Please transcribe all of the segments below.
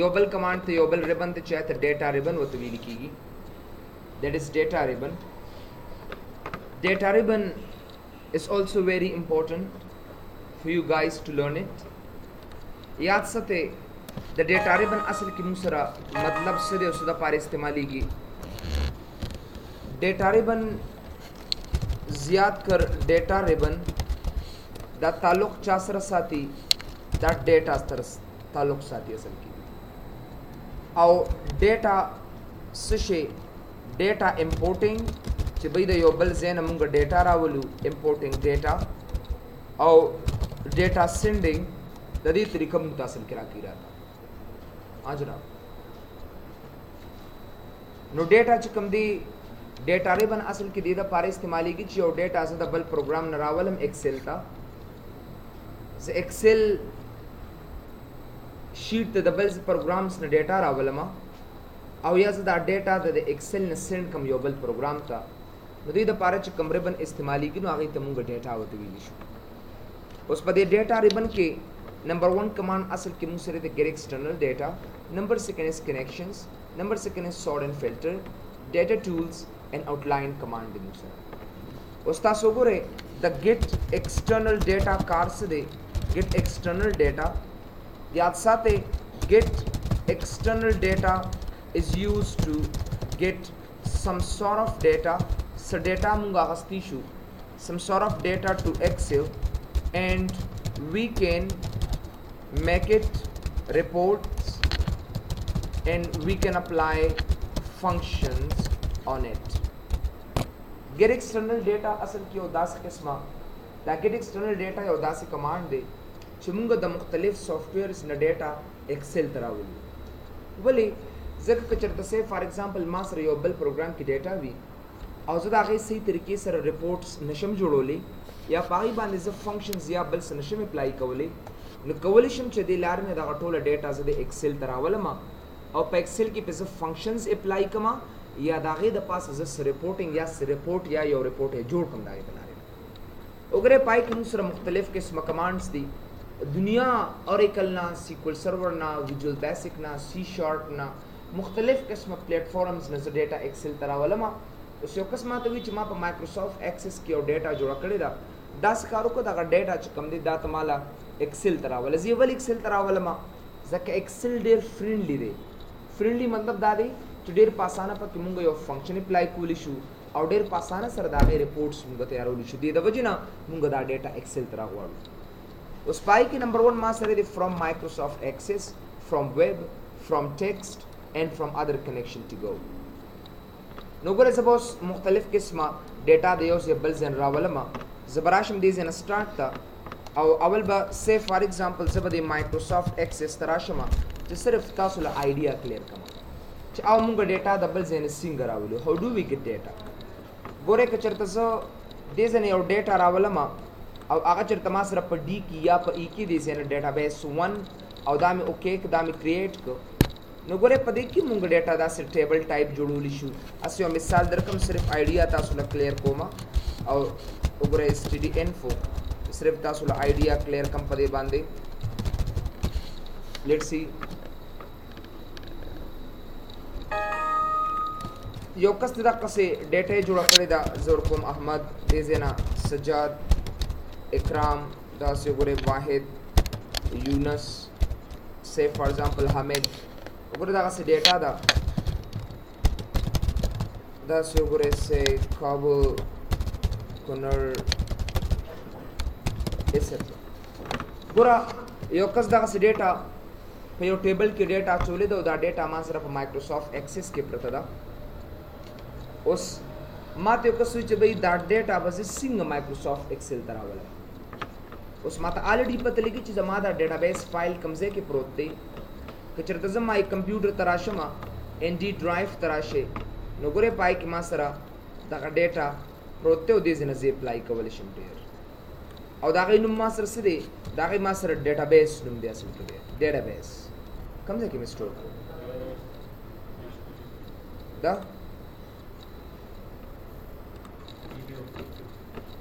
یو بل command ته، یو بل ribbon ته چې ته data ribbon ورته ویل کیږي. That is data ribbon. Data ribbon is also very important for you guys to learn it. یاد ساته، د data ribbon اصل کې موږ سره مطلب څه دی او څه دپاره استعمالیږي؟ Data ribbon زیات کر، data ribbon دا تعلق چا سره ساتي؟ دا data سره تعلق ساتي اصل کې. او data څه شی؟ Data importing، چې به د یو بل ځای نه مونږ data راولو، importing data او data sending، د دې طریقه مونږ ته اصل کې راکړي راته. ها جناب، نو data چې کوم دی، data ribbon اصل کې د دې لپاره استعمالیږي چې یو data زه د بل پروګرام نه راولم Excel ته، زه Excel sheet ته د بل programs نه data راولم، او یا زه دا data د Excel نه send کوم یو بل پروګرام ته، نو دې دپاره چې کوم ribbon استعمالیږي، نو هغې ته مونږ data ورته ویلی شو. اوس په دې data ribbon کې number 1 command اصل کې مونږ سره د get external data، number second is connections، number second is sort and filter، data tools and outline command دی مونږ سره. اوس تاسو وګورئ، د get external data کار څه دی؟ Get external data، یاد ساتئ، get external data is used to get some sort of data. څه data مونږ اخیستی شو، some sort of data to Excel, and we can make it reports and we can apply functions on it. Get external data اصل کې یو داسې قسمه، دا get external data یو داسې command دی چې مونږ د مختلف softwares نه data Excel ته راولو. ولې؟ ځکه که چېرته say for example ما سره یو بل پروګرام کې data وي او زه د هغې صحیح طریقې سره reports نشم جوړولی، یا په هغې باندې زه functions یا بل څه نشم apply کولی، نو کولی شم چې دې لارې نه دغه ټوله data زه د Excel ته راولم او په Excel کې پې زه functions apply کړم، یا د هغې د پاسه زه څه reporting یا څه report یا یو report یې جوړ کړم د هغې د لارې نه. وګورئ، پای کې موږ سره مختلف قسمه commands دي. دنیا Oracle نه، SQL Server نه، Visual Basic نه، C# نه، مختلف قسمه platforms نه زه data Excel ته راولم. اوس یو کس ماته وایي چې ما په Microsoft Access کې یو data جوړه کړې ده، داسې کار وکړه، دغه data چې کوم دی دا ته ماله Excel ته راوله. زه یې ولې Excel ته راولم؟ ځکه Excel ډېر friendly دی. Friendly مطلب دا دی چې ډېر په اسانه پکې مونږ یو function apply کولی شو او ډېر په اسانه سره د هغې reports مونږ تیارولی شو. دې د وجې نه مونږ دا data Excel ته راغواړو. اوس پای کې number 1 ما سره دی from Microsoft Access، from web، from text and from other connection to go. نو ګوره، زه به اوس مختلف قسمه data د یو ځای بل ځای نه راولم. زه به راشم دې ځای نه start ته، او اول به say for example زه به د Microsoft Access ته راشم چې صرف تاسو له idea clear کړم چې او مونږ data د بل ځای نه څنګه راولو. How do we get data? ګورئ، که چېرته زه دې ځای نه یو data راولم او هغه چېرته ما سره په D کې یا په E کې دې ځای نه database 1، او دا مې okay که دا مې create که، نو ګورئ، په دې کې مونږ data داسې table type جوړولی شو. هسې یو مثال درکم، صرف idea تاسو له clear کوم. او وګورئ، std info، صرف تاسو له idea clear کم په دې باندې. Let's see، یو کس دې دقسې data یې جوړه کړې ده. زه ورکوم احمد، دې ځای نه سجاد، اکرام، داسې وګورئ، واحد، یونس، say for example حامد. وګورئ، دغسې data ده. داسې وګورئ، say کابل، کنړ، etcetera. ګوره، یو کس دغسې data په یو table کې data اچولې ده او دا data ما سره په Microsoft Access کې پرته ده. اوس ما ته یو کس وایي چې بھئی دا data به زه څنګه Microsoft Excel ته راولم؟ اوس ما ته already پته لګي چې زما دا database file کوم ځای کې پروت دی. که چېرته زه my computer ته راشم، in D drive ته راشي، نو ګورې، پای کې ما سره دغه data پروت دی او دې ځای نه زه apply کولی شم ډېر. او د هغې نوم ما سره څه دی؟ د هغې ما سره database نوم دی. اصل کې دی database کوم ځای کې مې store کړو؟ دا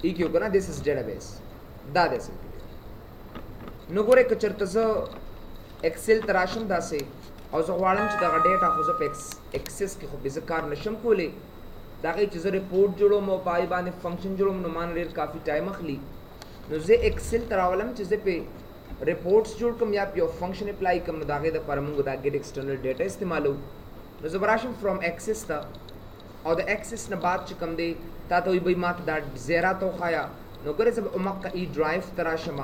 E کې کنه، this is database، دا دی اصل کې. نو ګورې، که چېرته زه ایکسل ته راشم داسې، او زه غواړم چې دغه ډیټا خو زه په اکسس کې خو پرې زه کار نشم کولی، د هغې چې زه رپورټ جوړوم او په هغې باندې فنکشن جوړوم نو ما نه ډېر کافي ټایم اخلي. نو زه ایکسل ته راولم چې زه پرې رپورټس جوړ کړم یا پرې یو فنکشن اپلای کړم، نو د هغې دپاره موږ دا ګیټ ایکسټرنل ډیټا استعمالوو. نو زه به راشم فرام اکسس ته، او د اکسس نه بعد چې کوم دی تا ته وایي بھئی ما ته دا ځای راته وښایه. نو ګوره زه به همقه ای ډرایو ته راشم،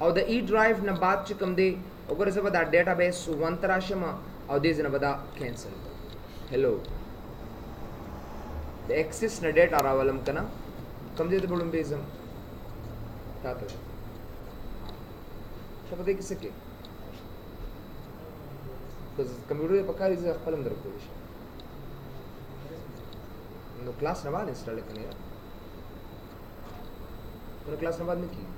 او د ای ډرایو نه بعد چې کوم دی وګوره زه به دا ډیټا بیس 1 ته راشم، او دې ځای نه به دا کینسل کړم. هلو، د اکسس نه ډیټا راولم که نه، کوم ځای ته به ړومبی ځم؟ تا ته ښه په دې کې څه کې که کمپیوټر یې په کار وي، زه خپل هم درکولی شم. نو کلاس نه بعد انسټال کړه یار، نو کلاس نه بعد نه کیږي.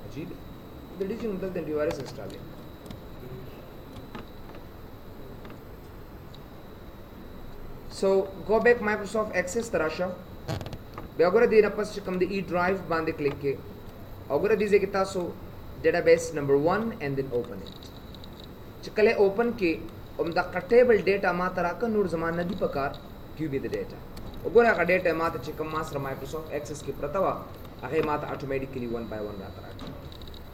عجیب د دې چې دلته انټي وایرس انسټال دی. سو ګو بیک مایکروسافټ اکسس ته راشه، بیا وګوره دې نه پس چې کوم د ای ډرایو باندې کلیک کې، او ګوره دې ځای کې تاسو ډیټابیس نمبر 1 اینډ دین اوپن اټ. چې کله اوپن کې هم دغه ټیبل ډیټا ما ته راکړه، نور زما نه دي پکار، ګیو می د ډیټا. وګوره هغه ډیټا ما ته چې کوم ما سره مایکروسافټ اکسس کې پرته وه، هغې ما ته اټومیټیکلی 1 بای 1 راته راکړه.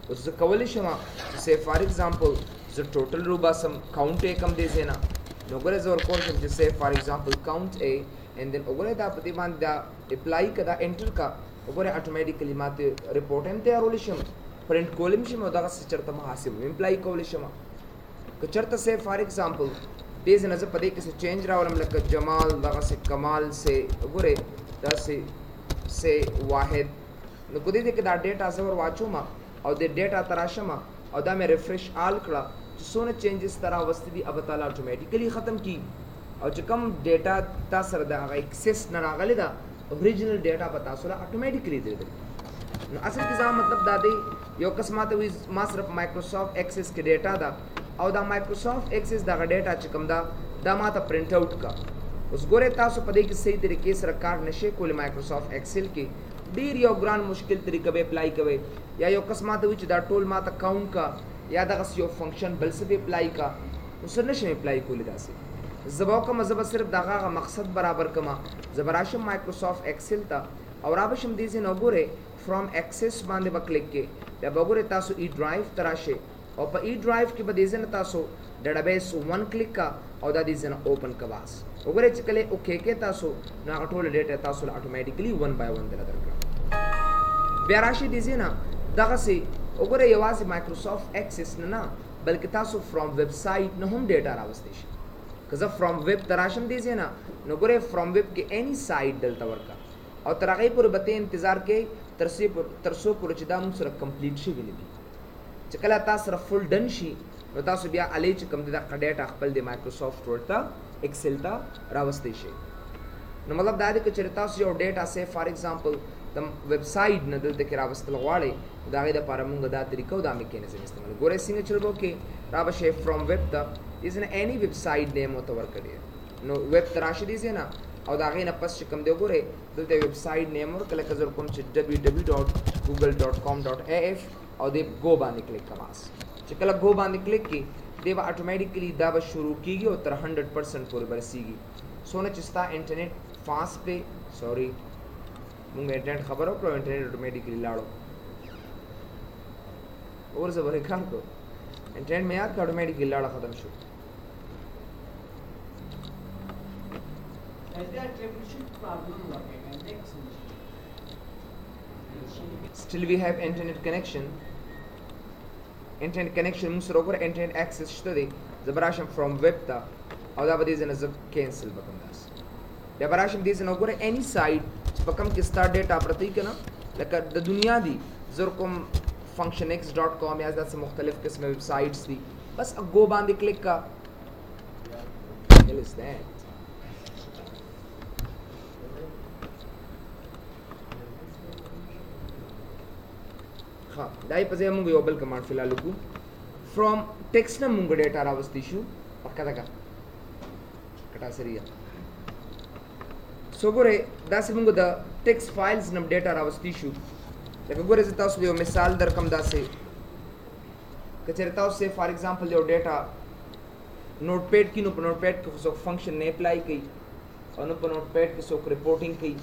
اوس زه کولی شم چې سه فار ایگزامپل زه ټوټل روباسم، کاونټ یې کوم دې ځای نه. نو ګوره زه ورکول شم چې سه فار ایگزامپل کاونټ ای اینډ دین وګوره دا په دې باندې دا اپلای که دا انټر کا، وګوره اټومیټیکلی ما ته رپورټ هم تیارولی شم، پرنټ کولی شم، او دغسې چېرته محاسب هم اپلای کولی شم. که چېرته سه فار ایگزامپل دې ځای نه زه په دې کې څه چینج راولم، لکه جمال دغسې کمال سه، وګورئ داسې سه واحد، نو که دې ځای کې دا ډیټا زه ور واچوم او د ډیټا ته راشم او دا مې ریفرش آل کړه چې څونه چینجز ته راوستي دي هغه تعالی اټومیټیکلی ختم کړي، او چې کوم ډیټا تا سره د هغه اکسس نه راغلې ده اوریجنل ډیټا به تاسو له اټومیټیکلی درکړي. نو اصل کې زما مطلب دا دی، یو کس ما ته وایي ما سره په مایکروسافټ اکسس کې ډیټا ده، او دا مایکروسافټ اکسس دغه ډیټا چې کوم ده دا ما ته پرنټ اوټ کا. اوس ګورئ تاسو په دې کې صحیح طریقې سره کار نشئ کولی. مایکروسافټ اکسل کې ډیر یو ګران مشکل طریقه به اپلای کوي، یا یو کس ما ته وایي چې دا ټول ما ته کاونټ کا، یا دغسې یو فنکشن بل څه پې اپلای کا، نو څه نشم اپلای کولی. داسې زه به وکړم، زه به صرف دغه هغه مقصد برابر کړم. زه به راشم مایکروسافټ اکسل ته او را به شم دې ځای نه، وګورئ فرام اکسس باندې به کلیک کې، بیا به وګورئ تاسو ای ډرایو ته راشئ، او په ای ډرایو کې به دې ځای نه تاسو ډیټابیس 1 کلیک کا او دا دې ځای نه اوپن کا. باس وګورئ چې کله اوکې کې تاسو، نو هغه ټوله ډیټا تاسو له اټومیټیکلی 1 بای 1 دله درکړه. بیا راشئ دې ځای نه دغسې وګورئ، یوازې مایکروسافټ اکسس نه نه، بلکې تاسو فرام ویب سایټ نه هم ډیټا راوستی شئ. که زه فرام ویب ته راشم دې ځای نه، نو ګورئ فرام ویب کې اینی سایټ دلته ورکړه، او تر هغې پورې به ته انتظار کوې تر څو پورې چې دا موږ سره کمپلیټ شوي نه دي. چې کله تاسو سره فل ډن شي، نو تاسو بیا الې چې کوم دی دغه ډیټا خپل د مایکروسافټ ورډ ته اکسل ته راوستی شئ. نو مطلب دا دی که چېرې تاسو یو ډیټا سه فار ایگزامپل د ویب سایټ نه دلته کې راوستل غواړئ، نو د هغې دپاره مونږ دا طریقه او دا میکانیزم استعمالوو. ګورئ څنګه چل به وکړئ، را به شئ فرام ویب ته، دې ځای نه اینی ویب سایټ نیم ورته ورکړی، نو ویب ته راشئ دې ځای نه، او د هغې نه پس چې کوم دی وګورئ دلته ویب سایټ نیم ورکړه، لکه زه کوم چې www.google.com.af، او دې ګو باندې کلیک کړه. باس چې کله ګو باندې کلیک کړي، دی به اټومیټیکلی دا به شروع کیږي او تر 100% پورې به رسیږي. څونه چې ستا انټرنیټ فاست دی، سوري مونږ انټرنیټ خبر وکړو، انټرنیټ اټومیټیکلی لاړو، اور زه به کار کوم، انټرنیټ مې یاد کړ، اټومیټیکلی لاړه ختم شو. Is there troubleshoot problem working and next Still we have internet connection. Internet connection موږ سره وګوره، انټرنیټ اکسس شته دی. زه به راشم فرام ویب ته، او دا به دې ځای نه زه کینسل به کړم. داسې بیا به راشم دې ځای نه وګوره اینی سایټ چې په کوم کې ستا ډیټا پرته وي که نه، لکه د دنیا دي، زه کوم functionx.com یا داسې مختلف قسمه ویب سایټس دي، بس ګو باندې کلیک کا. Hell is that? ښه، دا یې په ځای موږ یو بل کمانډ فی الحال وکړو. فرام ټیکسټ نه موږ ډیټا راوستی شو. پکا ده که کټا سریه؟ سو ګورئ داسې موږ د ټیکسټ فایلز نه ډیټا راوستی شو. لکه ګورئ زه تاسو یو مثال درکم داسې، که چېرې تاسو سه for example یو data Notepad کې، نو په Notepad کې خو څوک function نه apply کوي او نو په Notepad کې څوک reporting کوي.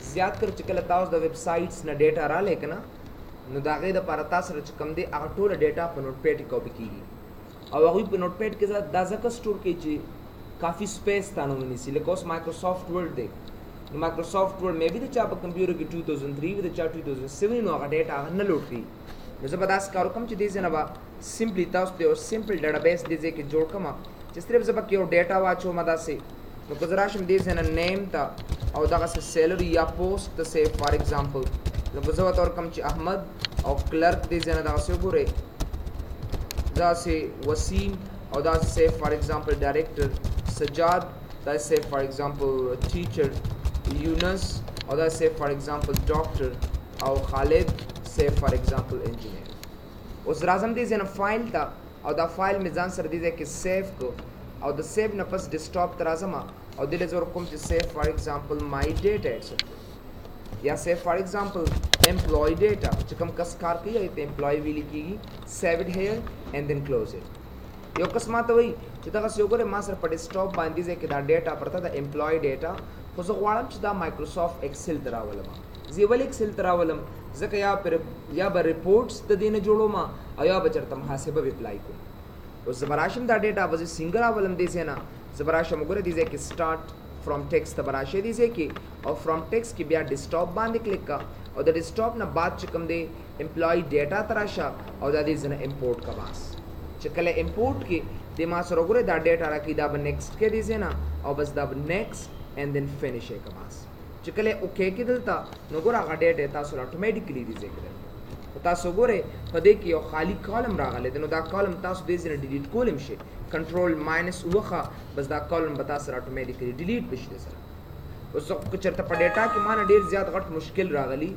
زیات تر چې کله تاسو د websites نه data رالئ که نه، نو د هغې دپاره تاسو سره چې کوم دی هغه ټوله data په Notepad کې کاپي کېږي، او هغوی په Notepad کې دا ځکه store کوي چې کافي space تا نه ونیسي. لکه اوس Microsoft Word دی، نو Microsoft Word maybe د چا په کمپیوټر کې 2003 وي، د چا 2007، نو هغه data هغه نه load کوي. نو زه به داسې کار وکړم چې دې ځای نه به simply تاسو ته یو simple database دې ځای کې جوړ کړم چې صرف زه پکې یو data واچوم داسې. نو که زه راشم دې ځای نه name ته او دغسې salary یا پوسټ ته سه for example، نو که زه ورته ورکړم چې احمد او clerk دې ځای نه دغسې وګورئ، داسې وسیم او داسې سه for example director سجاد، داسې for example teacher یونس او داسې for example doctor او خالد سه for example engineer. اوس راځم دې ځای نه file ته او دا file مې ځان سره دې ځای کې save کړو، او د save نه پس desktop ته راځم او دې له زه ورکوم چې save for example my data etcetera، یا save for example employee data چې کوم کس کار کوي هغې ته employee ویل کېږي. Save it here and then close it. یو کس ما ته وایي چې دغسې وګورئ ما سره په desktop باندې ځای کې دا data پرته ده employee data، خو زه غواړم چې دا Microsoft Excel ته راولم. زه یې ولې Excel ته راولم؟ ځکه یا به reports د دې نه جوړوم او یا به چېرته محاسبه به apply کوم. اوس زه به راشم دا data به زه څنګه راولم دې ځای نه؟ زه به راشم وګوره دې ځای کې start from text ته به راشئ دې ځای کې، او from text کې بیا desktop باندې کلیک کا، او د desktop نه بعد چې کوم دی employee data ته راشه او دا دې ځای نه import کا. بس چې کله import کې دې ما سره وګوره دا data راکړي، دا به next کې دې ځای نه او بس دا به next and then finish یې کا. بس چې کله okay کې دلته نو ګوره هغه data تاسو له automatically دې ځای کې درکړي. خو تاسو ګورئ په دې کې یو خالي column راغلی دی، نو دا column تاسو دې ځای نه delete کولی هم شئ. Control minus ووهه، بس دا column به تاسو سره automatically delete به شي دې سره. اوس که چېرته په data کې ما نه ډېر زیات غټ مشکل راغلی،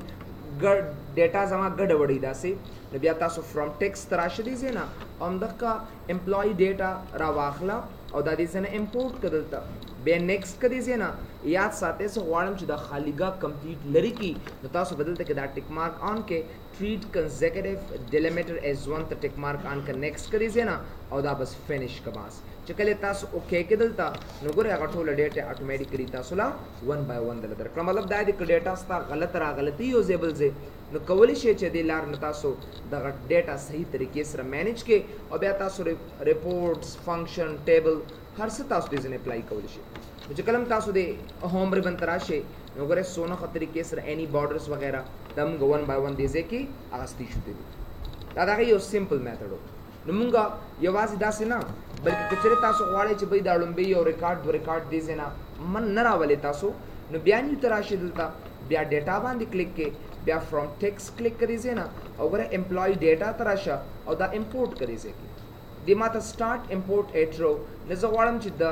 data زما ګډه وډۍ داسې، نو بیا تاسو from text ته راشه دې ځای نه او همدغه employee data راواخله او دا دې ځای نه import کړه دلته، بیا next که دې ځای نه. یاد ساتئ زه غواړم چې دا خالیګاه complete لرې کړي، نو تاسو به دلته کې دا tick mark on کړئ، treat consecutive delimiter as one ته tick mark on کړه، next که دې ځای نه او دا بس finish که. بس چې کله تاسو okay کړئ دلته نو ګورئ هغه ټوله data automatically تاسو له one by one دله درکړه. مطلب دا دی که data ستا غلط راغلتي یو ځای بل ځای، نو کولی شئ چې دې لار نه تاسو دغه data صحیح طریقې سره manage کړئ او بیا تاسو reports، function، table هر څه تاسو دې ځای apply کولی شئ. نو چې کله هم تاسو دې home ribbon ته راشئ نو ګورئ څونه ښه طریقې سره any borders وغیره دا موږ one by one دې ځای کې اخیستی شو. دی دا د هغې یو simple method و. نو موږ یوازې داسې نه، بلکې که چېرې تاسو غواړئ چې بھئی دا ړومبی یو ریکارډ دوه ریکارډ دې ځای نه من نه راولئ تاسو، نو بیا new ته راشئ دلته، بیا data باندې کلیک کړئ، بیا from text کلیک کړئ ځای نه او ګوره employee data ته راشه او دا import کړئ ځای کې. دې ما ته start import at row، نو زه غواړم چې د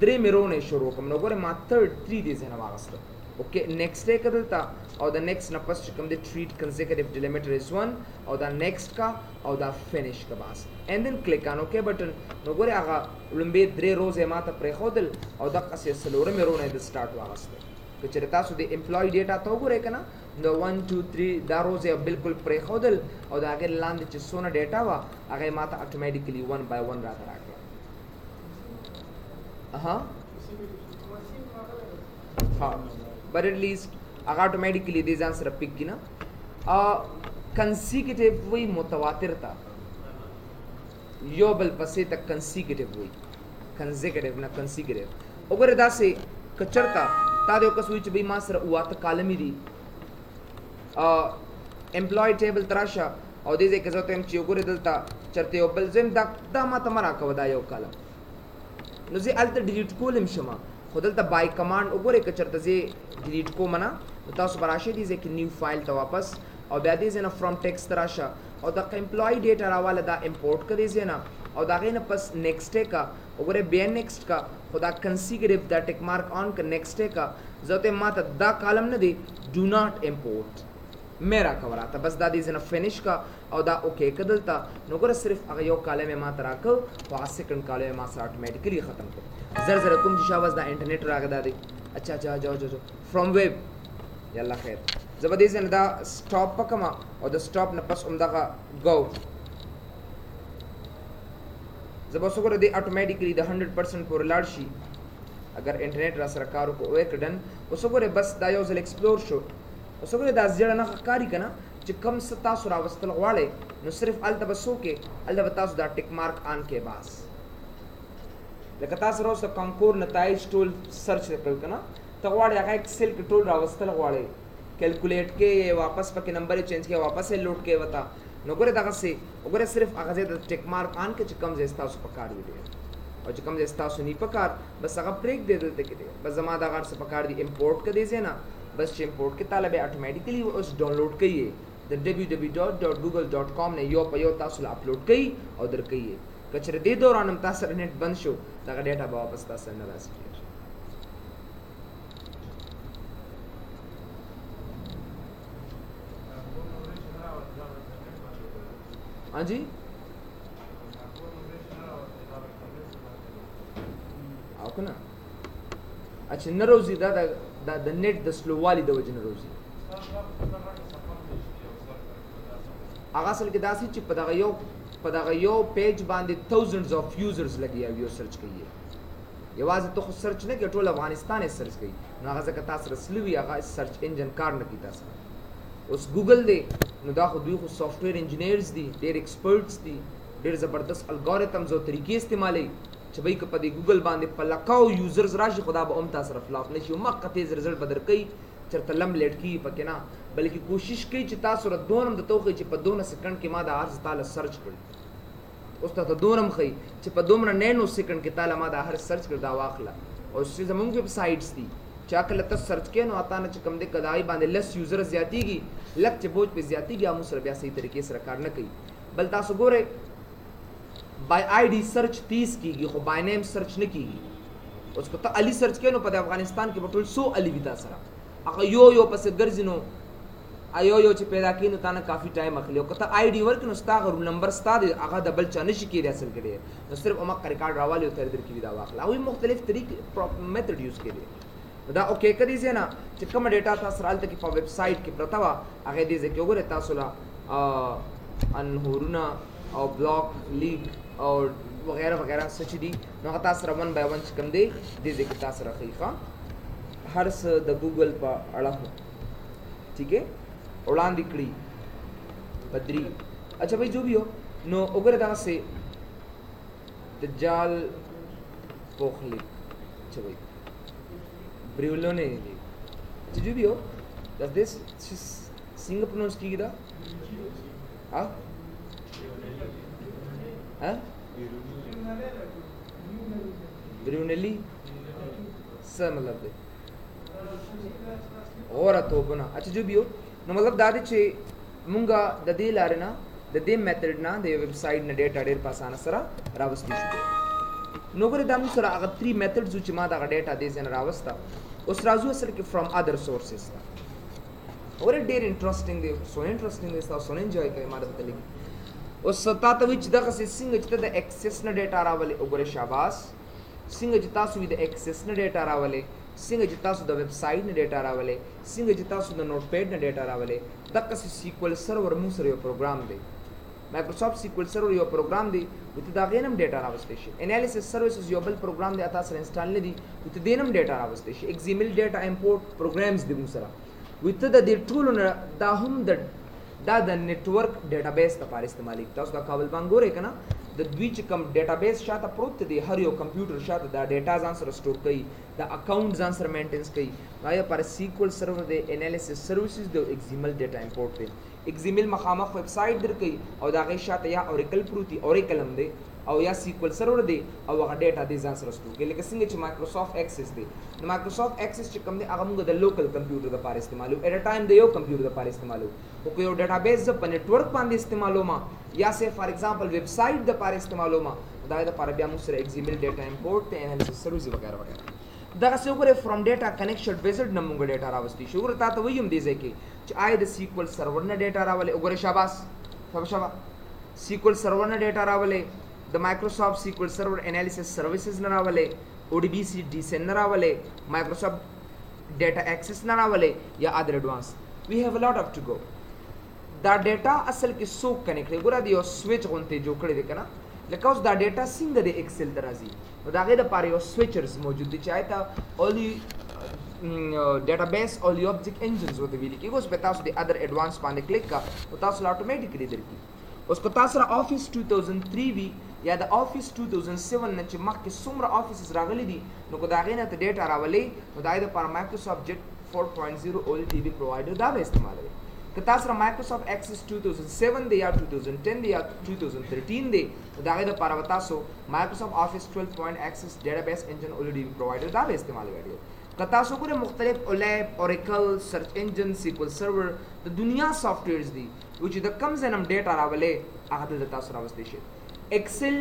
درېیمې row نه یې شروع کړم، نو ګوره ما third three دې ځای نه واخیسته. Okay next یې کړه دلته او د next نه پس چې کوم دی treat consecutive delimiter as one او دا next کا او دا finish کا. بس and then click on okay button. نو ګوره هغه لومبی درې rows یې ما ته پرېښودل او دقسې څلورمې row نه یې د start واخیسته. که چېرې تاسو د employee data ته وګورئ که نه، نو 1 2 3 دا rows یې بالکل پرېښودل او د هغې لاندې چې څونه data وه هغه یې ما ته automatically one by one راته راکړه. ها ها but at least هغه automatically دې ځان سره pick کړي نه. Consecutive وي متواتر ته یو بل پسې ته consecutive وي، consecutive نه consecutive. وګوره داسې که چېرته تا د یو کس وایي چې بھئی ما سره اووه اته column ې دي، employee table ته راشه او دې ځای کې زه ورته وایم چې وګوره دلته چېرته یو بل ځای دا ما ته مه راکوه دا یو column، نو زه هلته delete کولی هم شم، خو دلته by command وګورئ که چېرته زه delete کوم نه، نو تاسو به راشئ دې ځای کې new file ته واپس او بیا دې ځای نه from text ته راشه او دغه employee data راواله دا import کړه دې ځای نه او د هغې نه پس next یې که، وګورئ بیا next که، خو دا consecutive دا tick mark on که next یې که، زه ورته وایم ما ته دا column نه دی do not import مې راکوه راته، بس دا دې ځای نه finish که او دا okay که دلته. نو ګوره صرف هغه یو column یې ما ته راکړ، خو هغه second column یې ما سره automatically ختم کړ. زر زر کوم چې شاباس دا انټرنیټ راغی دا دی. اچھا اچھا جاؤ جاؤ جاؤ from web، یلا خیر. زه به دې ځای نه دا سټاپ پکم او د سټاپ نه پس همدغه ګو. زه به اوس وګوره دې اټومیټیکلی د 100% پورې لاړ شي اگر انټرنیټ را سره کار وکړو. وې که ډن. اوس وګوره بس دا یو ځل ایکسپلور شو. اوس وګوره دا زیړه نښه ښکاري که نه چې کم څه تاسو راوستل غواړئ نو صرف هلته به څه وکړئ، هلته به تاسو دا ټیک مارک آن کړئ بس. لکه تاسو راوسته کانکور نتایج ټول سرچ کړل که نه، ته غواړې هغه ایکسل کې ټول راوستل غواړې، کیلکولیټ کې واپس پکې نمبر یې چینج کې واپس یې لوډ کې وته. نو ګوره دغسې وګوره صرف هغه ځای ته ټیک مارک آن کړئ چې کوم ځای ستاسو په کار وي ډېر، او چې کوم ځای ستاسو نه په کار بس هغه پرېږدئ دلته کې دی. بس زما دغه هر څه په کار دي امپورټ که دې ځای نه، بس چې امپورټ کې تاله بیا اټومیټیکلی اوس ډاونلوډ کوي د www.google.com نه یو په یو تاسو له اپلوډ کوي او درکوي. که چېرې دې دوران هم تاسو سره نېټ بند شو دغه ډیټا به واپس تاسو سره نه راځي. ہاں جی او که نه؟ اچھا نه روزي، دا د نېټ د سلووالي د وجې نه روزي. هغه اصل کې داسې چې په دغه یو پیج باندې thousands of users لګیا وي او سرچ کوي. یوازې ته خو سرچ نه کوې، ټول افغانستان یې سرچ کوي. نو هغه ځکه تا سره سلو وي، هغه سرچ انجن کار نه کوي تا سره. اوس ګوګل دی نو دا خو دوی خو سافټویر انجینرز دي، ډېر ایکسپرټس دي، ډېر زبردست الګوریتمز او طریقې استعمالوي چې بھئی که په دې ګوګل باندې په لکاو یوزرز راشي خو دا به هم تا سره فلاپ نه شي، مخکې تیز رزلټ به درکوي، چېرته لم لیټ کېږي پکې نه، بلکې کوشش کوي چې تاسو سره دونه هم درته وښیي چې په دونه سیکنډ کې ما دا هر څه تاله سرچ کړل. اوس تاته دونه هم ښیي چې په دومره نینو سیکنډ کې تاله ما دا هر سرچ کړل، دا واخله. او چې زمونږ ویب سایټس دي چې کله ته سرچ کوې نو تا نه چې کوم دی که د هغې باندې لس یوزر زیاتېږي، لږ چې بوج پرې زیاتېږي هغه موږ سره بیا صحیح طریقې سره کار نه کوي. بل تاسو ګورئ بای آی ډي سرچ تیز کېږي خو بای نیم سرچ نه کېږي. اوس که ته علي سرچ کوې نو په افغانستان کې به ټول څو علي وي تا سره، هغه یو یو پسې ګرځي نو یو یو چې پیدا کړي نو تا نه کافي ټایم اخلي. او که ته آی ډي ورکړې نو ستا هغه رول نمبر ستا دی، هغه د بل چا نه شي کېدی اصل کې ډېر، نو صرف هماغه ریکارډ راوالي او تر درکې وي دا واخله. هغوی مختلف طریقې میتھډ یوز کړي. دا اوکې که دې ځای نه چې کومه ډیټا تاسو سره هلته کې په ویب سایټ کې پرته وه هغې دې ځای کې وګورئ تاسو له انهورونه او بلاک لیک او وغیره وغیره څه چې دي نو هغه تاسو سره ون بای ون چې کوم دی دې ځای کې تاسو سره ښیي. ښه هر څه د ګوګل په اړه ٹھیک ہے وړاندې کړي په دري. اچھا بھائی جو بھی ہو نو وګوره دغسې دجال پوخلیک. اچھا بھائی بریولونه دي. اچھا جو بھی ہو دس دې څنګه پروناونس کیږي دا؟ ها ها بریونلی څه مطلب دی؟ غوره توبونه. اچھا جو بھی ہو نو مطلب دا دی چې مونږه د دې لارې نه د دې میتھډ نه د یو ویب سایټ نه ډیټا ډېر په اسانه سره راوستی شو. نو ګوره دا موږ سره هغه 3 میتھډز چې ما دغه ډیټا دې ځای نه راوسته. اوس راځو اصل کې فرام ادر سورسز ته. وګوره ډېر انټرسټینګ دی، سو انټرسټینګ دی، تاسو نه انجوای کوئ ما درته لیکي. اوس تا ته وایي چې دغسې څنګه چې ته د اکسس نه ډیټا راولې، وګوره شاباس، څنګه چې تاسو وي د اکسس نه ډیټا راولې، څنګه چې تاسو د ویب سایټ نه ډیټا راولې، څنګه چې تاسو د نوټ پیډ نه ډیټا راولې، دغسې سیکول سرور موږ سره یو پروګرام دی، مایکروسافټ سیکول سرور یو پروګرام دی، ته د هغې نه هم ډیټا راوستی شي. انالیسس سروسز یو بل پروګرام دی، تاسو سره انسټال نه دي، ته دې نه هم ډیټا راوستی شي. اکزیمل ډیټا امپورټ پروګرامز دي موږ سره، ته د دې ټولو نه دا هم د دا د نتورک ډیټابیس لپاره استعمالېږي. تاسو دا کابل بانک ګورئ که نه، د دوی چې کوم ډیټابیس شاته پروت دی، هر یو کمپیوټر شاته دا ډیټا ځان سره سټور کوي، دا اکاونټ ځان سره مینټینس کوي. نو لپاره سیکول سرور دی، انالیسس سروسز دی او اکزیمل ډیټا امپورټ دی. اکزیمل مخامخ ویب سایټ درکوي او د هغې شاته یا اوریکل پروت دی، اوریکل هم دی، او یا سیکول سرور دی او هغه ډیټا دې ځان سره سټور کوي. لکه څنګه چې مایکروسافټ اکسس دی، نو مایکروسافټ اکسس چې کوم دی هغه موږ د لوکل کمپیوټر لپاره استعمالو، اټ ا ټایم د یو کمپیوټر لپاره استعمالو. خو که یو ډیټابیس زه په نتورک باندې استعمالوم یا سه فار ایگزامپل ویب سایټ د لپاره استعمالوم، دا د لپاره بیا موږ سره اکزیمل ډیټا امپورټ ته انالیسس سروس وغیرہ وغیرہ. دغسې وګورئ فرام ډیټا کنیکشن ویزرډ نه موږ ډیټا راوستی شو. وګوره تا ته وایم دې ځای کې چې آیا د سیکول سرور نه ډیټا راولې. وګوره شاباس شابه شابه، سیکول سرور نه ډیټا راولې، د مایکروسافټ سیکول سرور انالیسس سروسز نه راولې، او ډي بي سي ډي سن نه راولې، مایکروسافټ ډیټا اکسس نه راولې یا ادر اډوانس. We have a lot of to go. دا ډیټا اصل کې څوک کنیکټ کړي؟ ګوره د یو سویچ غونتې جوړ کړی دی که نه، لکه اوس دا ډیټا څنګه د ایکسل ته راځي، نو د هغې دپاره یو سویچرز موجود دي چې هغې ته اولي ډیټابیس اولي آبجیکټ انجنز ورته ویل کېږي. اوس به تاسو د ادر ایډوانس باندې کلیک کا نو تاسو له اټومیټیکلی درکړي. اوس که تاسو سره آفیس 2003 وي یا د آفیس 2007 نه چې مخکې څومره آفیسز راغلي دي، نو که د هغې نه ته ډیټا راولې نو د هغې دپاره مایکروسافټ جیټ 4.0 اول ټي بي پرووایډر دا به استعمالوي. که تاسو سره مایکروسافټ اکسس 2007 دی یا 2010 دی یا 2013 دی، نو د هغې دپاره به تاسو مایکروسافټ آفیس 12 پوینټ اکسس ډیټابیس انجن اول ټي بي پرووایډر دا به استعمالوي. که تاسو ګورئ مختلف اولیپ، اوریکل، سرچ انجن، سیکول سرور د دنیا سافټویرز دي چې د کم ځای نه هم ډیټا راولې هغه دلته تاسو راوستی شئ. ایکسل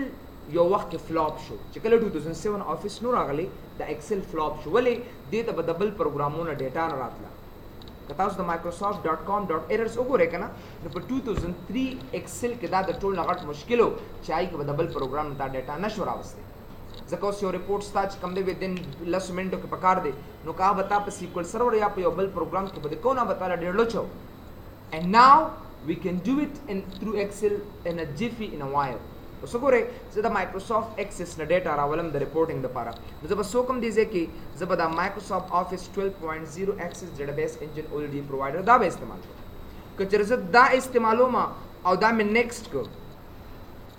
یو وخت کې فلاپ شو، چې کله 2007 آفیس نو راغلی د ایکسل فلاپ شو. ولې؟ دې ته به د بل پروګرامونو ډیټا نه راتله. که تاسو د مایکروسافټ ډاټ کام ډاټ ایررز وګورئ که نه، نو په 2003 ایکسل کې دا د ټول نه غټ مشکل و چې هغې کې به د بل پروګرام نه تا ډیټا نه شو راوستی. ځکه اوس یو رپورټ ستا چې کوم دی ودین لسو منټو کې پکار دی، نو که هغه به تا په سیکول سرور یا په یو بل پروګرام کې به د کو نه به تا له ډېر لوچو. And now we can do it in through Excel in a jiffy, in a while. اوس وګورئ زه د مایکروسافټ اکسس نه ډیټا راولم د رپورټینګ دپاره، نو زه به څه وکړم دې ځای کې؟ زه به د مایکروسافټ آفیس 12.0 اکسس ډیټابیس انجن اول ډي پرووایډر دا به استعمال کړم. که چېرې زه دا استعمالوم او دا مې نیکسټ کړ،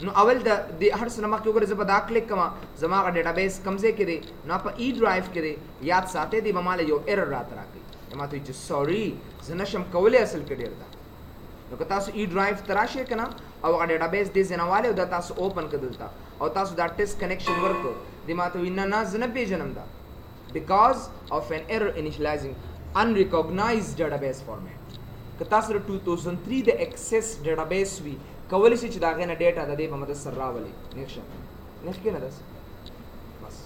نو اول د دې هر څه نه مخکې وګورئ زه به دا کلیک کړم، زما هغه ډیټابیس کوم ځای کې دی، نو په ای ډرایو کې دی. یاد ساتئ دی به ما له یو ایرر راته راکوي، ما ته وایي چې سوري زه نه شم کولی اصل کې ډېر دا. نو که تاسو ای ډرایو ته راشئ که نه او هغه ډیټابیس دې ځای نه والئ او دا تاسو اوپن کړه دلته او تاسو دا ټیسټ کنیکشن ورکړو، دی ما ته وایي نه نه زه نه پېژنم دا because of an error initializing unrecognized database format. که تاسو د 2003 د اکسس ډیټابیس وي کولی شئ چې د هغې نه ډیټا د دې په مدد سره راولئ. نیغ شه، نیغ کښېنه داسې بس.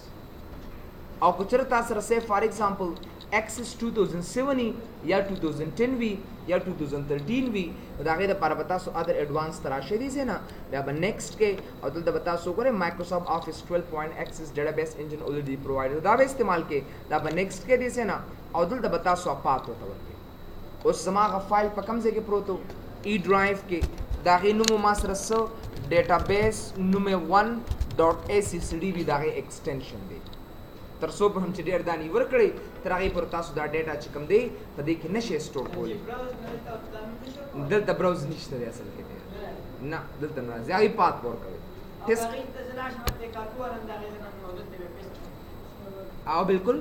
او که چېرې تاسو سره سه فار ایگزامپل اکسس 2007 یا 2010 وي یا 2013 وي، نو د هغې دپاره به تاسو ادر ایډوانس ته راشئ دې ځای نه، بیا به نیکسټ کې او دلته به تاسو وګورئ مایکروسافټ آفیس 12 پوینټ اکسس ډیټابیس انجن اول ډي پرووایډر دا به استعمال کې، دا به نیکسټ کې دې ځای نه او دلته به تاسو پات ورته ورکړئ. اوس زما هغه فایل په کوم ځای کې پروت و؟ ای ډرایو کې. د هغې نوم ما سره څه ډیټابیس نوم یې 1.accd وي، د هغې اکسټنشن دی. تر څو به هم چې ډېر دانې ورکړئ تر هغې پورې تاسو دا ډیټا چې کوم دی په دې کې نه شئ سټور کولی. دلته براوز نشته دی اصل کې دی، نه دلته نه راځي، هغې پات به ورکوي ټیسټ. او بالکل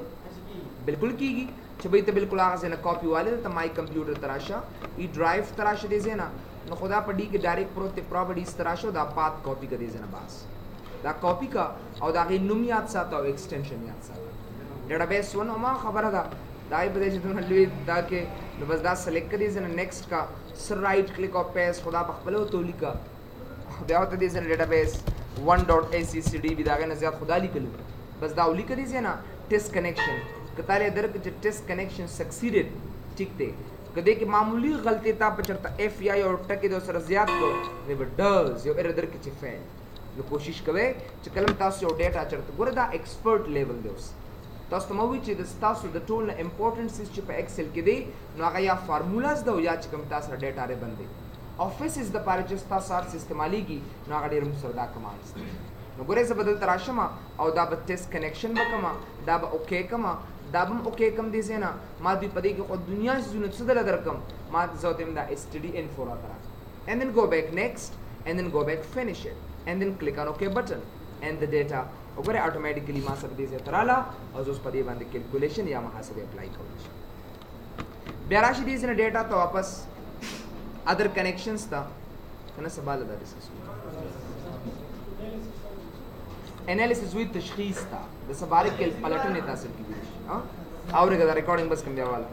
بالکل کیږي چې به ته بالکل هغه ځای نه کاپي والې دلته مای کمپیوټر ته راشه، ای ډرایو ته راشه دې ځای نه، نو خو دا په ډي کې ډایرکټ پروت دی، پراپرټیز ته راشه او دا پات کاپي که دې ځای نه، بس دا کاپي کا او د هغې نوم یاد ساته او اکسټنشن یاد ساته. ډیټابیس ون ما خبره ده دا یې په دې چې دومره لوی دا کې، نو بس دا سلیکټ کړې ځای نه نیکسټ کا، سر رائټ کلیک او پیسټ خدا په خپله ورته ولیکه، بیا ورته دې ځای نه ډیټابیس 1.accd وي، د هغې نه زیات خدا لیکلو، بس دا ولیکه دې ځای نه. ټیسټ کنیکشن که تا له درکړه چې ټیسټ کنیکشن سکسیډډ ټیک دی، که دې کې معمولي غلطي تا په چېرته اف یا یو ټکی د سره زیات کړو نو به ډز یو ایرر درکړي چې فیل. نو کوشش کوئ چې کله هم تاسو یو ډیټا چېرته ګوره دا ایکسپرټ لیول دی. اوس تاسو ته ما وویل چې د ستاسو د ټول نه امپورټنټ څیز چې په ایکسل کې دی نو هغه یا فارمولاز ده او یا چې کوم تاسو سره ډیټا ریبن دی. آفیسز دپاره چې ستاسو هر څه استعمالېږي نو هغه ډېر موږ سره دا کمانډز دی. نو ګورئ زه به دلته راشم او دا به ټیسټ کنیکشن به کوم، دا به اوکی کوم، دا به هم اوکی کوم دې ځای نه. ما دوی په دې کې خو دنیا څیزونه څه دله درکم، ما زه ورته وایم دا اس ټي ډي انفو راته راکړه، and then go back next and then go back finish it and then click on OK button and the data وګورئ automatically ما سره دې ځای ته راله او زه اوس په دې باندې کیلکولیشن یا محاسبې اپلای کولی شم. بیا راشي دې ځای نه ډیټا ته واپس ادر کنیکشنز ته که نه سبا له دا ډسکس وکړو. انالیسس وی تشخیص ته د سبارک کې پلټنې تاسو کې ویل شي. اورېږه دا ریکارډینګ بس کوم بیا والا.